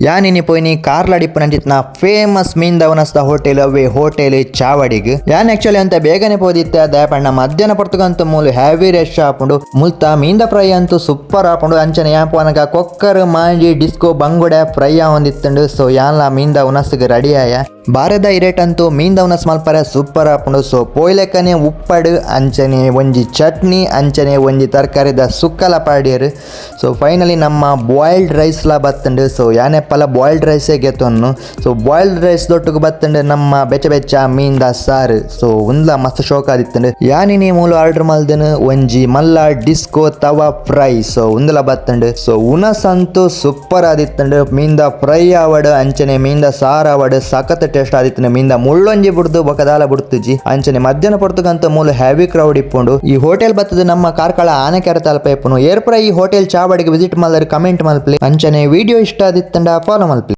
ಯಾನಿನಿ ಪೋಯಿನಿ ಕಾರ್ಲಡಿಪ್ಪುನಂಚಿತ್ತಿನ famous ಮೀನ್ದ ಉನಸ್ದ hotel ಅವೇ hotel ಚಾವಡಿಗ್. ಯಾನ್ actually ಅಂತ ಬೇಗನೆ ಪೋದಿತ್ತೆ, ದಾಯೆ ಪಂಡ ಮಧ್ಯಾಹ್ನ ಪೊರ್ತುಗಂತು ಮೂಲು ಹೆವಿ ರಶ್ ಆಪುಂಡು. ಮುಲ್ತ ಮೀನ್ದ ಫ್ರೈ ಅಂತೂ ಸೂಪರ್ ಆಪುಂಡು. ಅಂಚನೆ ಯಾನ್ ಪೋನಗ ಕೊಕ್ಕರ್, ಮಾಂಜಿ, ಡಿಸ್ಕೋ, ಬಂಗುಡೆ ಫ್ರೈ ಆವೊಂದಿತ್ತುಂಡು. ಸೊ ಯಾನ್ಲ ಮೀನ್ದ ಉನಸ್ಗ್ ರೆಡಿ ಆಯ. ಬಾರೆದ ಇರೇಟ್ ಅಂತೂ ಮೀನ್ದ ಉನಸ್ ಮಲ್ಪರೆ ಸೂಪರ್ ಆಪುಂಡು. ಸೊ ಪೋಯ್ಲೆಕ್ಕನೆ ಉಪ್ಪಡು, ಅಂಚನೆ ಒಂಜಿ ಚಟ್ನಿ, ಅಂಚನೆ ಒಂಜಿ ತರಕಾರಿದ ಸುಕ್ಕಲ ಪಾಡ್ಯೆರ್. ಸೊ ಫೈನಲಿ ನಮ್ಮ ಬಾಯ್ಲ್ಡ್ ರೈಸ್ ಲಾ ಬತ್ತುಂಡು. ಸೊ ಯಾನೆಪ್ಪಲ ಬಾಯ್ಲ್ಡ್ ರೈಸೇ ಗೆತೊನ್ನು. ಸೊ ಬಾಯ್ಲ್ಡ್ ರೈಸ್ ದೊಟ್ಟುಗು ಬತ್ತುಂಡು ನಮ್ಮ ಬೆಚ್ಚ ಬೆಚ್ಚ ಮೀನ್ದ ಸಾರು. ಸೊ ಉಂದ್ಲ ಮಸ್ತ್ ಶೋಕ್ ಆದಿತ್ತುಂಡು. ಯಾನಿನಿ ಮೂಲು ಆರ್ಡರ್ ಮಲ್ದನು ಒಂಜಿ ಮಲ್ಲ ಡಿಸ್ಕೋ ತವಾ ಫ್ರೈ. ಸೊ ಉಂದಲ ಬತ್ತುಂಡು. ಸೊ ಉನಸ್ ಅಂತೂ ಸೂಪರ್ ಆದಿತ್ತುಂಡು. ಮೀನ್ದ ಫ್ರೈ ಆವಡ್, ಅಂಚನೆ ಮೀನ್ದ ಸಾರು ಆವಡ್, ಸಖತ್ ಟೇಸ್ಟ್ ಆದಿತ್ತುಂಡು. ಮೀನ್ದ ಮುಳ್ಳೊಂಜಿ ಬುಡ್ದು ಬೊಕದಾಲ ಬುಡ್ತುಜಿ. ಅಂಚನೆ ಮಧ್ಯಾಹ್ನ ಪೊರ್ತುಗಂತ ಮೂಲು ಹೆವಿ ಕ್ರೌಡ್ ಇಪ್ಪುಂಡು. ಈ ಹೋಟೆಲ್ ಬತ್ತದ ನಮ್ಮ ಕಾರ್ಕಳ ಆನೆಕೆರೆ ತಲ್ಪ ಇಪ್ಪುನು. ಏರ್ಪುರ ಈ ಹೋಟೆಲ್ ಚಾವಡಿಗೆ ವಿಸಿಟ್ ಮಲ್ದರ್ ಕಮೆಂಟ್ ಮಲ್ಪಲೆ. ಅಂಚನೆ ವಿಡಿಯೋ ಇಷ್ಟ ಆದಿತ್ತುಂಡ ಫಾಲೋ ಮಲ್ಪಲೆ.